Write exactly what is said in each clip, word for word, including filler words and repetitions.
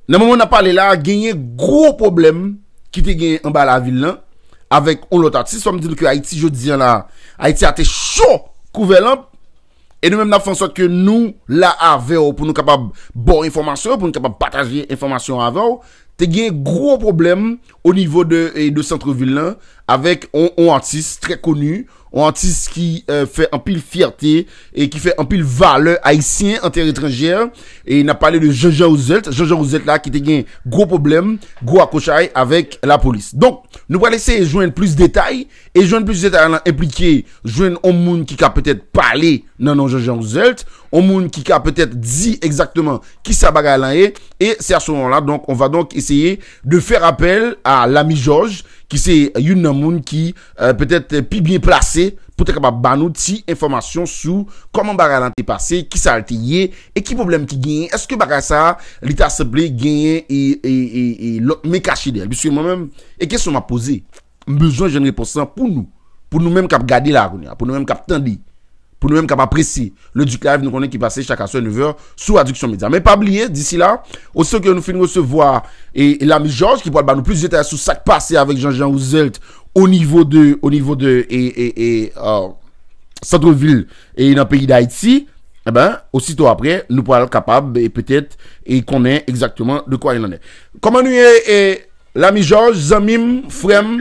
nan moman n ap pale la, genyen gwo pwoblèm ki te genyen anba lavil lan avèk yon lòt atis. Fò m di nou ke Ayiti jodi a la, Ayiti a te cho kou vè lanp. E nou menm n ap fè an sòt ke nou la avè w pou nou kapab ba w enfòmasyon, pou nou kapab pataje enfòmasyon avè w. Te gen gwo pwoblèm o nivo de, e, de sant vil lan avèk yon, yon atis trè koni, yon atis ki, e, fè anpil fyète e ki fè anpil valè ayisyen an tè etranjè. E n ap pale de Jean-Jean Roosevelt. Jean-Jean Roosevelt la ki te gen gwo pwoblèm, gwo akochay avèk lapolis. Donk, nou pral eseye jwenn plis detay. E jwenn plis detay lan enplike jwenn yon moun ki ka petèt pale nan non Jean-Jean Roosevelt, yon moun ki ka petèt di egzakteman kisa bagay lan ye. E c'est à ce moment-là, donc, on va donc essayer de faire appel à Lamy Georges, ki se youn nan moun ki, euh, petèt pi byen plase pou te kapab ba nou ti enfòmasyon sou kòman bagay lan te pase, kisa l te ye, e ki pwoblèm ki genyen, èske bagay sa a, li ta sanble genyen e, e, e, e lòt men kache dèyè l? Piske mwen menm, e kesyon m ap poze, m bezwen jwenn repons lan pou nou. Pou nou menm k ap gade la kounye a, pou nou menm k ap tande, pou nou menm k ap apresye. Le Duc Live, nou konnen ki pase chak aswè nèf è sou Addiction Media. Men pa bliye, disi la, osito ke nou fin resevwa e, e Lamy Georges ki pral ba nou plis detay sou sa k pase avèk Jean-Jean Roosevelt o nivo de, o nivo de e, e, e, euh, sant vil e nan peyi Dayiti, e ben, osito apre, nou pral kapab e petèt e konnen egzakteman de quoi il en est. Kòman nou ye, e, Lamy Georges, zanmi m, frè m,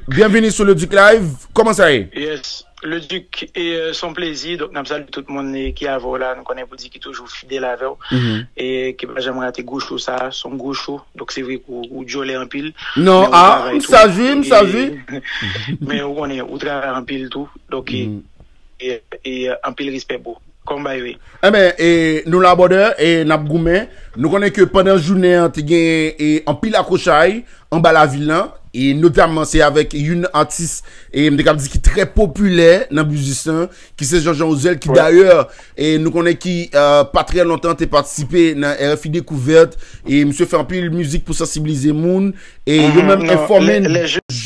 byenvini sou Le Duc Live. Kòman sa ye? Yes. Le Duc, e, euh, se yon plezi. Donk, n ap salye tout moun, e, ki avè w la. Nou konnen pou di ki toujou fidèl avè w. E ki pa janm rate gwo cho sa. Se yon gwo cho. Donk, se vre ke w, ou dyòlè anpil. Non, men ou travay tou. M saji, m saji. Men ou konnen, ou travay anpil tou. Donk, e, e, e, anpil respè pou ou. Kòman bagay yo ye? Enben, e, nou la, brother, e n ap goumen. Nou konnen ke pandan jounen an, te gen, e, anpil akochay anba lavil lan, e notamman se avèk youn atis, e m te kab di ki trè popilè nan biznis lan, ki se Jean-Jean Roosevelt, ki dayè, e nou konnen ki, euh, pa trè lontan te patisipe nan R F I Découverte, e misye fè anpil mizik pou sansibilize moun, e yo menm enfòme n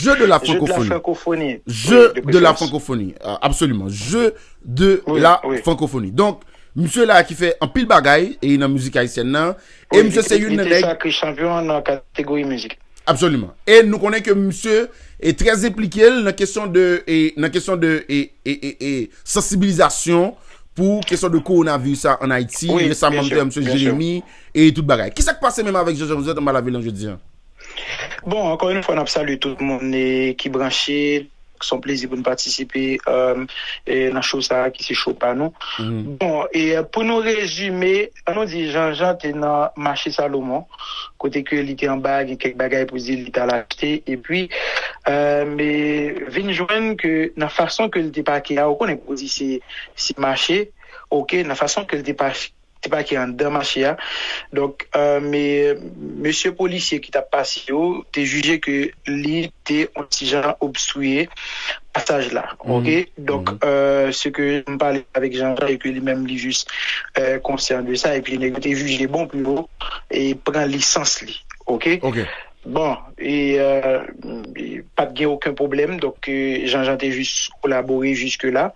Jeux de la francophonie. Jeux de la francophonie, euh, absoliman. Jeux de la francophonie. Donk, misye la ki fè anpil bagay e nan mizik ayisyèn nan. E misye se youn nan nèg sakre chanpyon nan kategori mizik. Absoliman. E nou konnen ke misye e trè enplike l nan kesyon de, e, nan kesyon de, e, e, e, e, sansibilizasyon pou kesyon de kowonaviris la an Ayiti. Resaman, m te wè misye Jeremi e tout bagay. Kisa k pase menm avèk Jean-Jean Roosevelt anba lavil lan jodi a? Bon, ankò yon fwa, n ap salye tout moun, e, ki branche. Se yon plezi pou n patisipe, euh, e, nan cho sa a ki se cho pa nou. Bon, e, euh, pou nou rezime, ann nou di Jean-Jean te nan mache Salomon, kote ke li te anba, gen kèk bagay pou di li t al achte, epi, euh, men vin jwenn ke nan fason ke li te pake a, ou konnen pou di se, se mache, oke, nan fason ke li te pa te pake anndan mache a. Donk, euh, men, mesye polisye ki t ap pase yo te jije ke li te yon ti jan obstriye pasaj la, oke? Donk, euh, se ke m pale avèk Jean-Jean e ke li menm li jis, euh, konsyan de sa, epi nèg yo te jije bon pou yo e pran lisans li, oke? Bon, e, euh, e pa t gen okenn pwoblèm, donk, euh, Jean-Jean te jis kolabore jiske la.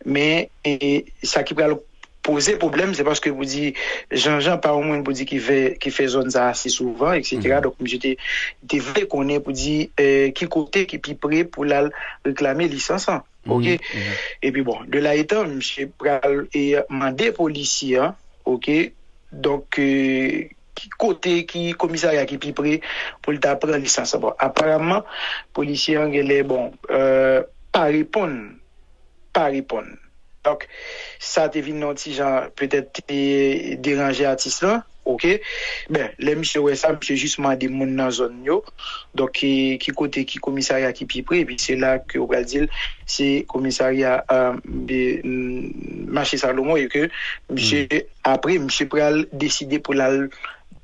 Men, e, sa ki pral poze pwoblèm, se paske pou di Jean-Jean pa yon moun pou di ki fè, ki fè zòn sa ase souvan, et cetera. Donk, misye te, te vle konnen pou di, eh, ki kote ki pi pre pou l al reklame lisans lan. Oke? Epi bon, de la etan, misye pral, e, mande polisye an, oke? Donk, eh, ki kote, ki komisarya ki pi pre pou l ta pran lisans lan. Bon, aparaman, polisye an genlè, bon, eh, pa reponn pa reponn. Donk, sa te vin yon ti jan, petèt, te deranje atis lan, oke? Ben, lè misye wè sa, misye jis mande moun nan zòn yo. Donk, ki, ki kote, ki komisarya ki pi pre, epi se la ke yo pral di l, se komisarya, euh, de, mm, mache Salomon, e ke misye, apre, misye pral deside pou l al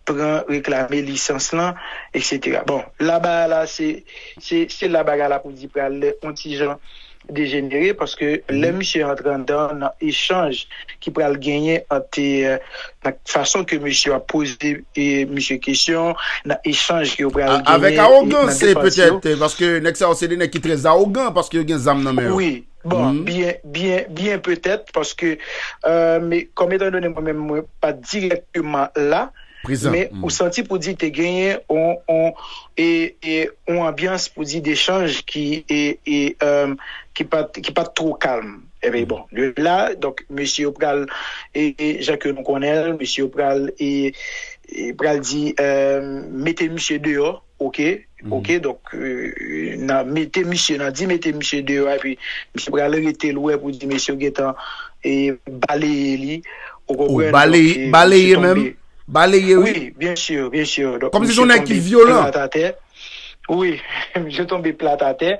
pran, reklame lisans lan, et cetera. Bon, la bagay la, se, se, se la bagay la pou di pral yon ti jan dejenere, paske lè misye antre anndan nan echanj ki pral genyen ant, eh, nan fason ke misye ap poze, eh, misye kesyon, nan echanj ke yo pral genyen, avèk awogans, petèt, paske nèg sa yo se de nèg ki trè awogan, paske yo gen zam nan men yo. Wi, bon, byen, byen, byen petèt, paske, eh, men kòm etandone mwen menm, mwen pa dirèkteman la, Prezan. Men ou santi pou di te genyen on, on, e, e, on anbyans pou di dechanj ki, e, e, um, ki pa t, ki pa t twò kalm. Ebyen, bon, de la, donk, mesye yo pral, e, e, jan ke nou konnen l, mesye yo pral, e, e, pral di, e, mete misye deyò, oke, oke, donk, e, nan mete misye, nan di mete misye deyò, epi misye pral rete lwen pou di mesye yo gentan, e, baleye li, ou konprann, baleye, donk, e, baleye menm? Baleye, wi. Wi, byen si, byen si. Donk, kòmsi se yon nèg ki vyolan. Wi, misye tonbe plat atè.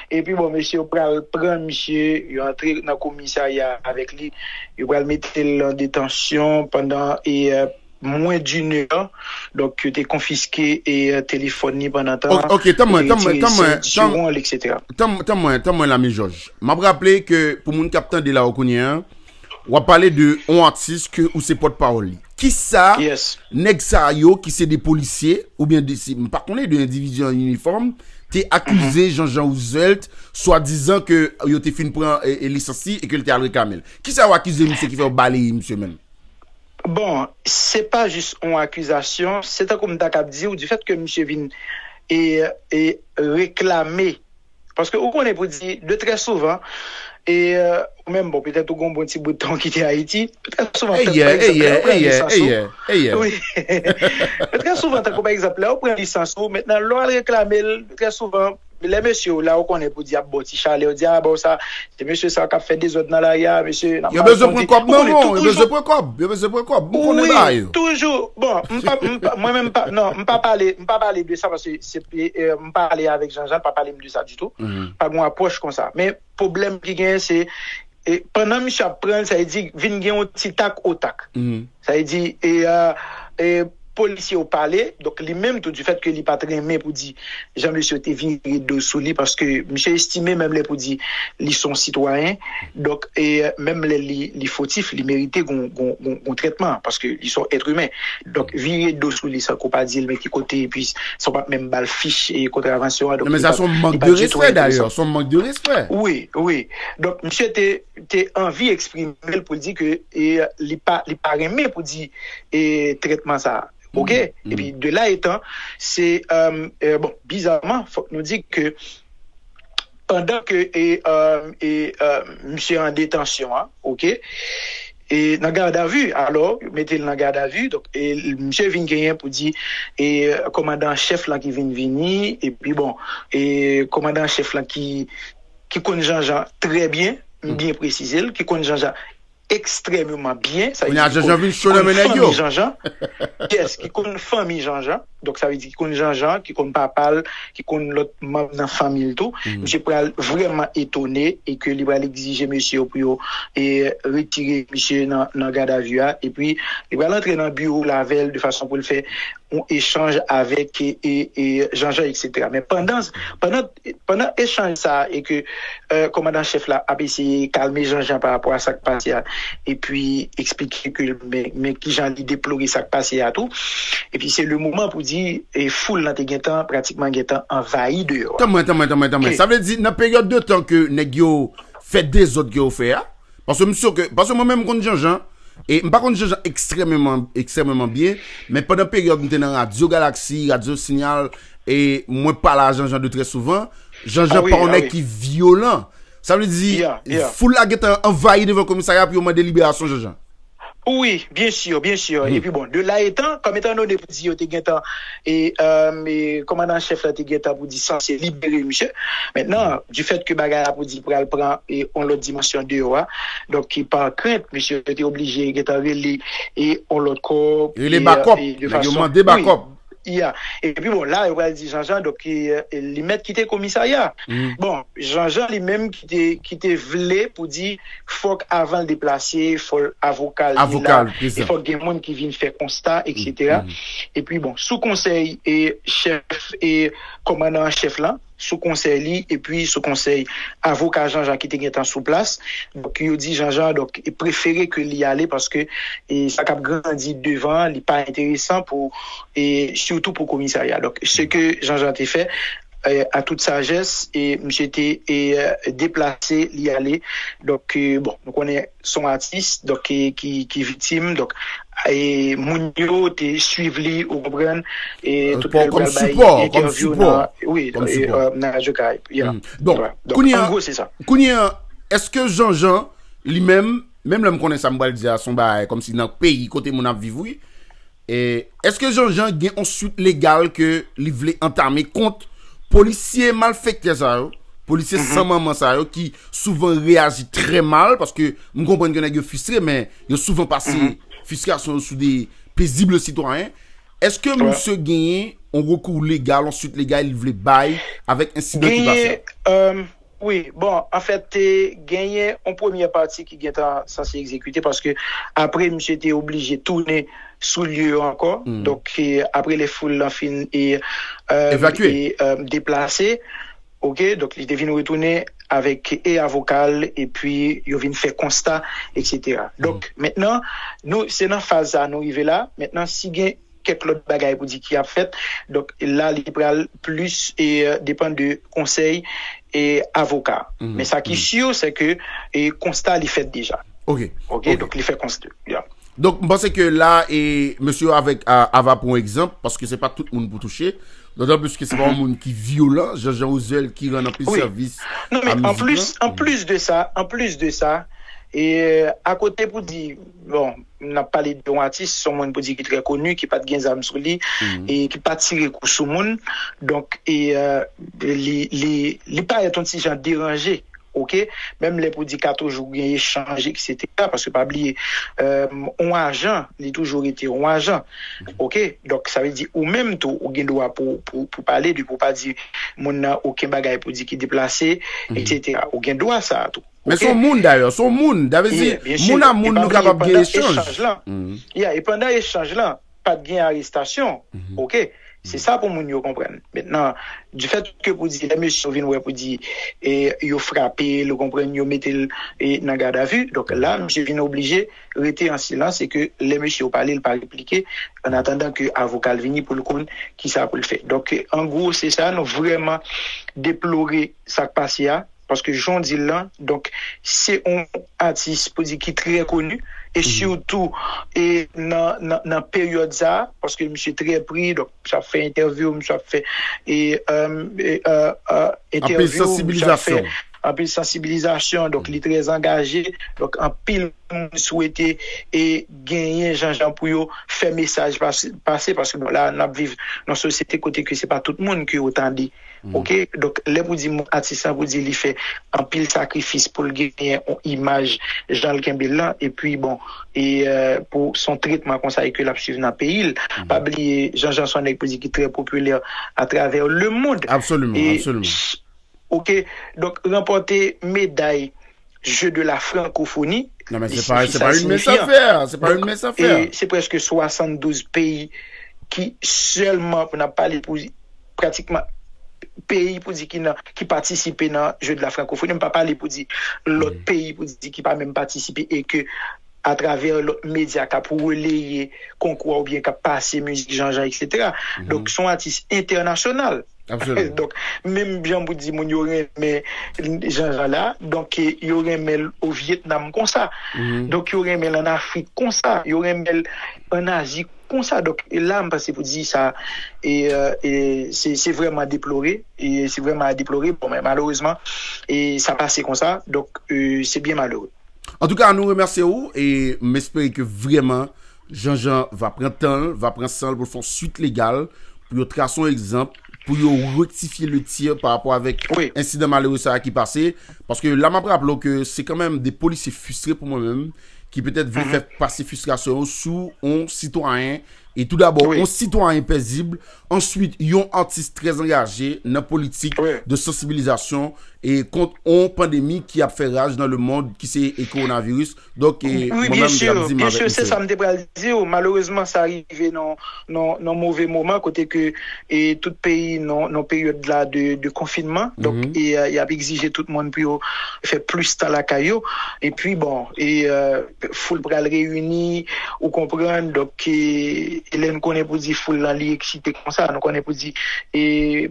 Epi bon, mesye yo pral pran misye, yo antre nan komisarya avèk li. Yo pral mete l an detansyon pandan e, e, mwens d'une heure. Donk, yo te konfiske e, e, telefòn li pandan tan an. Ok, ok, tann mwen, tann mwen, tann mwen, tann mwen, tann mwen, tann mwen, Lami Jòj. M ap raple ke pou moun k ap tande la ou kounye a, w ap pale de yon atis ke ou se pòtpawòl li. Kisa nèg sa yo ki se de polisye oubyen de, si, m pa konnen, de endividi an inifòm te akize Jean-Jean Roosevelt, swadizan ke yo te fin pran e, e, lisans li e ke l te al reklame l? Kisa yo akize misye ki fè yo baleye misye menm? Bon, se pa jis yon akizasyon, se tankou m ta kab di w, di fèt ke misye vin e, e reklame Paske ou konnen pou di, de trè souvan, e, ou menm, bon, petèt ou gon bon ti bout tan w kite Ayiti, de trè souvan, pa egzanp, lè ou pran lisans ou, wi, de trè souvan, tankou pa egzanp, lè ou pran lisans ou, mentnan, lè w al reklame l, de trè souvan, lè mesye yo la, ou konnen pou di ap ba w ti chalè, yo di, a, bon, sa, se mesye sa k ap fè dezòd nan lari a, mesye, n ap mal kondi. Ou konnen toujou. Yo bezwen pran kòb, yo bezwen pran kòb, m konnen bagay yo. Wi, toujou, bon, m pa, m pa, mwen menm, m pa, non, m pa pale, m pa pale de sa, paske se, e, m pale avèk Jean-Jean, pa pale m de sa ditou. Pa gen yon apwòch konsa. Men pwoblèm ki genyen, se, e, pandan misye ap pran l, sa vle di, vin gen yon ti tak o tak. Sa vle di, e, a, e, polisye yo pale, donk li menm tou, di fèt ke li pa t renmen pou di jan mesye yo te vire do sou li, paske misye estime menm lè pou di li se yon sitwayen, donk, e, menm lè li, li fotif, li merite gon, gon, gon, gon trètman, paske li se yon èt imen. Donk, vire do sou li, san ke w pa di l, men ki kote, epi san w pa t menm ba l fich e kontravansyon an. Donk, non, men sa se yon mank de respè, dayè. Se yon mank de respè. Wi, wi. Donk, misye te, te anvi eksprime l pou l di ke, e, li pa, li pa renmen pou di, e, trètman sa a. Oke? Epi, de la etan, se, e, e, bon, bizaman, fòk nou di ke pandan ke, e, e, e, e, misye an detansyon an, oke, e, nan gadavi, alò, yo mete l nan gadavi, donk, e, misye vin genyen pou di, e, kòmandan an chèf lan ki vin vini, epi bon, e, kòmandan an chèf lan ki, ki konn Jean-Jean trè byen, m byen presize l, ki konn Jean-Jean ekstrèmeman byen, sa vle di ki konn, ki konn fanmi Jean-Jean, yes, ki konn fanmi Jean-Jean, donk sa vle di ki konn Jean-Jean, ki konn papa l, ki konn lòt manm nan fanmi l tou. Misye pral vrèman etone e ke li pral egzije mesye yo pou yo, e, retire misye nan, nan gadavi a, epi li pral antre nan biwo l avè l de fason pou l fè yon echanj avèk, e, e, e, Jean-Jean, etsetera. Men pandan, pandan, pandan echanj sa a e ke, e, kòmandan chèf la ap eseye kalme Jean-Jean pa rapò a sa k pase a, epi eksplike ke men, men kijan li deplore sa k pase a tou. Epi se le moman pou di, e, foul lan te gentan, pratikman gentan anvayi deyò a. Tann mwen, tann mwen, tann mwen, tann mwen. Sa vle di, nan peryòd de tan ke nèg yo fè dezòd ke yo fè a, paske m si ke, paske mwen menm m konn Jean-Jean, e m pa konn Jean-Jean ekstrèmeman, ekstrèmeman byen, men pandan peryòd m te nan Radyo Galaksi, Radyo Sinyal, e mwen pale a Jean-Jean de trè souvan, Jean-Jean pa yon nèg ki vyolan. Sa vle di, foul la gentan anvayi devan komisarya pou yo mande liberasyon Jean-Jean. Wi, byen si, byen si. Epi bon, de la etan, kòm etan done pou di yo te gentan, e, e, kòmandan an chèf la te gentan pou di sanse libere misye. Mentnan, di fèt ke bagay la pou di pral pran, e, yon lòt dimansyon deyò a, donk ki pa krent, misye te oblije gentan rele, e, yon lòt kò, rele bakòp, nèg yo mande bakòp. Ya. Epi bon, la, yo pral di Jean-Jean, donk, e, e, li mèt kite komisarya. Bon, Jean-Jean li menm ki te, ki te vle pou di, fòk avan l deplase, fò avoka l la, e fòk gen moun ki vin fè konsta, etsetera. Epi bon, sou konsèy e chèf e kòmandan an chèf lan, sou konsèy li, epi sou konsèy avoka Jean-Jean ki te gentan sou plas, donk yo di Jean-Jean, donk, e prefere ke li ale paske, e, sa k ap grandi devan, li pa enteresan pou, e, sitou pou komisarya. Donk, se ke Jean-Jean te fè, eh, à toute sagesse, e misye te, eh, deplase, li ale. Donk, eh, bon, nou konnen se yon atis, donk, eh, ki, ki viktim, donk, eh, moun yo te swiv li, ou konprann, e tout lè l pral bay entèvyou nan, wi, eh, nan Radyo Karayib. Yeah. Donk, kounye a, an gwo, se sa. Kounye a, èske Jean Jean, li menm, menm lè m konnen sa m pral di a, se yon bagay kòmsi nan peyi kote moun ap viv, wi, e, èske Jean Jean gen yon swit legal ke li vle antame kont polisye malfektè sa yo, polisye san manman sa yo ki souvan reyaji trè mal, paske m konprann ke nèg yo fristre, men yo souvan pase fristrasyon yo sou de pezib sitwayen. Èske misye genyen yon rekou legal, yon swit legal li vle bay avèk ensidan ki pase a? Wi, bon, anfèt, te genyen yon premyè pati ki gentan sanse egzekite, paske apre misye te oblije tounen sou lye yo ankò. Donk, e, apre lè foul lan fin e, e, e, deplase, oke, donk, li te vin retounen avèk e avoka l, epi yo vin fè konsta, etsetera. Donk, mentnan, nou, se nan faz sa a nou rive la. Mentnan, si gen kèk lòt bagay pou di ki ap fèt. Donk, la, li pral plis, e, depann de konsèy e avoka. Men sa ki si, se ke, e, konsta li fèt deja. Oke, donk, li fè konsta. Donk, m panse ke la, e, mesye yo avèk, a, Ava pou yon egzanp, paske se pa tout moun pou touche. Dotan plis ke se pa yon moun ki vyolan, Jean Jean Rosel ki rann anpil sèvis a mizik lan. Non, men anplis, anplis de sa, anplis de sa, e, akote pou di, bon, n ap pale de yon atis, se yon moun pou di ki trè koni, ki pa t gen zam sou li, e ki pa t tire kou sou moun. Donk, e, e, li, li, li parèt yon ti jan deranje, oke? Menm lè pou di ka toujou gen echanj, etsetera, paske pa bliye, e, yon ajan, li toujou rete yon ajan, oke? Donk, sa vle di ou menm tou, ou gen dwa pou, pou, pou pale, depi ou pa di moun nan okenn bagay pou di ki deplase, etsetera. Ou gen dwa sa a tou. Men se yon moun dayè, se yon moun. Sa vle di, moun a moun nou kapab gen echanj. Ya, e pandan echanj lan, pa t gen arestasyon. Oke? Se sa pou moun yo konprann. Mentnan, du fait que pou di, lè mesye yo vin wè pou di, e, yo frape l, ou konprann, yo mete l, e, nan gadavi. Donk la, misye vin oblije rete an silans, e ke lè mesye yo pale, l pa replike, an atandan ke avoka l vini pou l konn kisa pou l fè. Donk, an gwo, se sa, nou vrèman deplore sa k pase a. Paske jan w di l lan, donk, se yon atis pou di ki trè koni, e sitou, e nan, nan, nan peryòd sa a, paske misye trè pri, donk, misye ap fè entèvyou, misye ap fè, e, e, e, e, entèvyou, misye ap fè anpil sansibilizasyon, donk, li trè angaje, donk, anpil moun swete e genyen Jean Jean pou yo fè mesaj pase, pase, paske, bon, la, n ap viv nan sosyete kote ke se pa tout moun ke yo tande. Oke? Donk, lè pou di moun, atis lan, pou di li fè anpil sakrifis pou l genyen yon imaj jan l kenbe l lan, epi, bon, e, e, pou se yon tretman konsa e ke l ap swiv nan peyi l. Pa bliye, Jean Jean se yon nèg pou di ki trè popilè atravè lemonn. Absoliman, absoliman. Oke? Donk, ranpòte meday Jeux de la Francophonie, li siyifi sa l siyifi an. Donk, e, se prèske swasanndouz peyi ki sèlman, pou n ap pale pou pratikman peyi pou di ki nan, ki patisipe nan Jeux de la Francophonie. M pa pale pou di lòt peyi pou di ki pa menm patisipe e ke atravè lòt medya k ap releye konkou a oubyen k ap pase mizik Jean Jean, etsetera. Donk, se yon atis entènasyonal. Donk, menm jan pou di moun yo renmen Jean Jean la, donk, e, yo renmen l o Vyetnam konsa. Donk, yo renmen l ann Afrik konsa, yo renmen l ann Azi konsa. Donk, e la, m panse pou di sa, e, e, e, se, se vrèman deplore, e se vrèman a deplore. Bon, men malerezman, e sa pase konsa. Donk, e, se byen malere. Antouka, nou remèsye w e m espere ke vrèman Jean Jean va pran tan l, va pran san l pou l fè yon swit legal, pou yo trase yon egzanp, pou yo rektifye le tir pa rapò avèk ensidan malere sa a ki pase. Paske la, m ap raple w ke se kanmenm de polisye fristre pou mwen menm, ki petèt vle fè pase fristrasyon yo sou yon sitwayen, e tou dabò, yon sitwayen pezib, answit, yon atis trè angaje nan politik de sansibilizasyon e kont yon pandemi ki ap fè raj nan lemonn, ki se, e, kowonaviris. Donk, e, wi, mwen menm, m t ap di m avèk misye. Byen si, se sa m te pral di w. Malerezman, sa rive nan, nan, nan move moman, kote ke, e, tout peyi nan, nan peryòd la de, de konfinman. Donk, e, e, y ap egzije tout moun pou yo fè plis tan lakay yo. Epi, bon, e, e, foul pral reyini, ou konprann, donk, e, e lè n konnen pou di foul lan li eksite konsa, nou konnen pou di, e,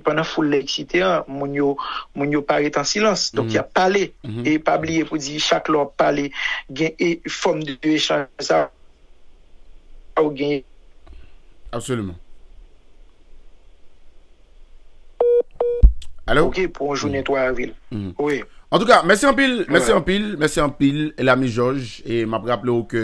pandan foul la eksite an, moun yo, moun yo pa ret an silans, donk y ap pale, e pa bliye pou di chak lè w ap pale, gen e fòm de echanj sa ou gen. Absoliman. Alo? Ok, pou yon jounen twa avril. Wi. Antouka, mèsi anpil, mèsi anpil, mèsi anpil, Lami Jòj, e m ap raple w ke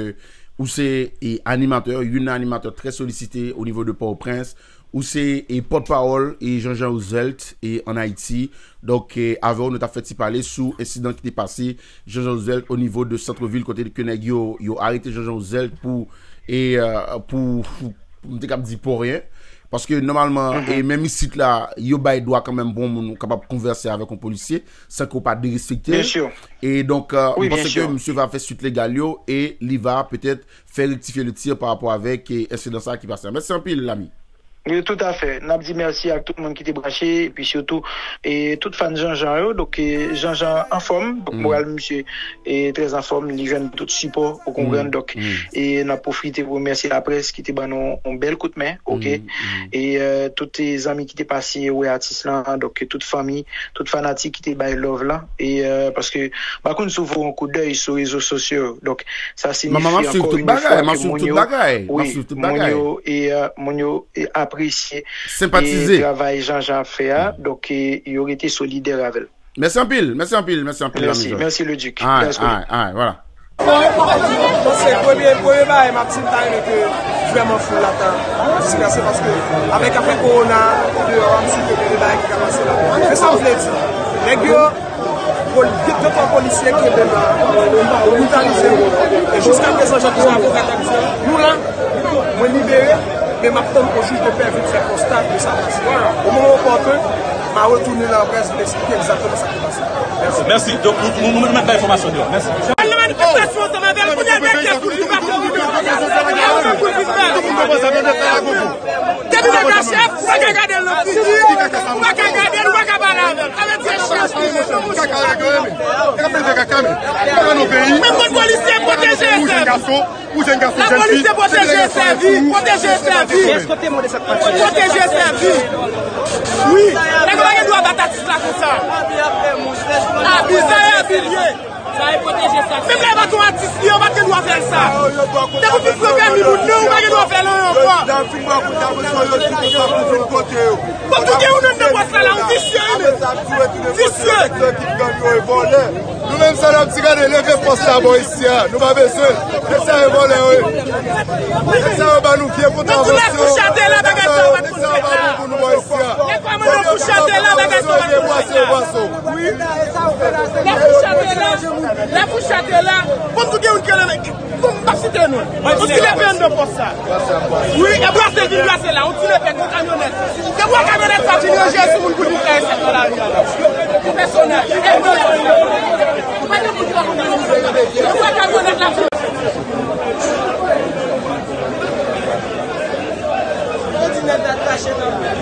ou se e, animatè, youn nan animatè trè solisite o nivo de Pòtoprens, ou se e, pòtpawòl e Jean Jean Roosevelt e, ann Ayiti. Donk, e, avè w, nou t ap fè ti pale sou ensidan ki te pase Jean Jean Roosevelt o nivo de sant vil kote ke nèg yo, yo arete Jean Jean Roosevelt pou, e, pou, pou, m te kab di pou ryen. Paske nòmalman, e menm isit la, yo bay dwa kanmenm pou yon moun kapab konvèse avèk yon polisye san ke w pa derespekte l. E donk, m panse ke misye va fè swit legal yo e li va petèt fè rektifye le tir pa rapò avèk e, ensidan sa a ki pase a. Mèsi anpil, Lami. Wi, toutafè. N ap di mèsi ak tout moun ki te branche, epi sitou e, tout fan Jean Jean yo. Donk, e, Jean Jean anfòm. Donk, moral misye e, trè anfòm, li jwenn tout sipò, ou konprann. Donk, e, n ap pwofite pou remèsye laprès ki te ban nou yon bèl kout men, ok? E, e, tout e, zanmi ki te pase wè atis lan, donk, tout fanmi, tout fanatik ki te bay love lan. E, e, paske, m pa konn si w voye yon koudèy sou rezo sosyo yo. Donk, sa siyifi ankò yon fwa ke moun yo, wi, moun yo, e, e, moun yo e, apresye e, travay Jean Jean ap fè a. Donk, e, yo rete solidè avè l. Mèsi anpil, mèsi anpil, mèsi anpil, Lami Jòj. Mèsi, Ludic. Alright, alright, alright, voilà. Se premye, premye bagay m ap di, m ta renmen ke vrèman foul la ta disperse, paske avèk afè kowona deyò a, m si ke gen de bagay ki ka pase la. Men sa m vle di, nèg yo, de twa polisye kenbe la, yo brutalize yo. E jiskaprezan, jan ke avoka ta di, nou la, mwen libere, men m ap tann yon jij de pè vin fè konsta de sa pase. O moman opòten, m a retounen la près pou eksplike egzakteman sa ki pase. Mèsi. Mèsi. Donk, nou, nou, nou mèt bay enfòmasyon deyò. Mèsi. Al nan manifestasyon ansanm avè l, kounye a l mete pou li pa fè. Depi nèg la chèf, ou pa ka gade l nan figi, ou pa ka gade l, ou pa ka pale avè l. Avèti chèf. Menm moun polisye pwoteje esèvi. Ou jèn gason, jèn fi, se te nèg yo fè pou ou. Pwoteje esèvi. Pwoteje esèvi. Wi. Nèg yo pa gen dwa bat atis la konsa. Abi, sa e abi l ye. Menm lè e pa t yon atis li, yo pa t gen dwa fè l sa. Depi w fin pran pèmi moun nan, ou pa gen dwa fè l anyen ankò. Fòk tou gen youn anndan pòs la la, yon visye wi menm. Visye. Nou menm sa n ap di gade leve pòs la bò isi a, nou pa bezwen l. Nèg sa yo vòlè yo ye. Nèg sa yo ba nou vye kontravansyon. Nèg sa yo ba bon pou nou bò isi a. Premye kontravansyon yo vye bwase yo bwase w. Lè pou chante la, lè pou chante la, fòk tou gen youn ki rele. Bon, m p ap site non. Yon ti lepè anndan pòs sa. Wi, e brase vin brase la, yon ti lepè, gon kamyonèt. Se bwa kamyonèt sa vin ranje sou moun pou li fè esèt nan lari a la. Pèsonèl. E bwa kamyonèt la. Yo di nèg la tache nan men.